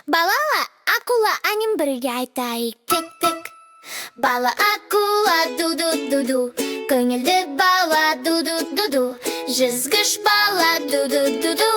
Балала акула әнін бірге айтайық, кеттік. Бала акула, ду-ду, ду-ду. Көңілді бала, ду-ду, ду-ду. Жүзгіш бала, ду-ду, ду-ду.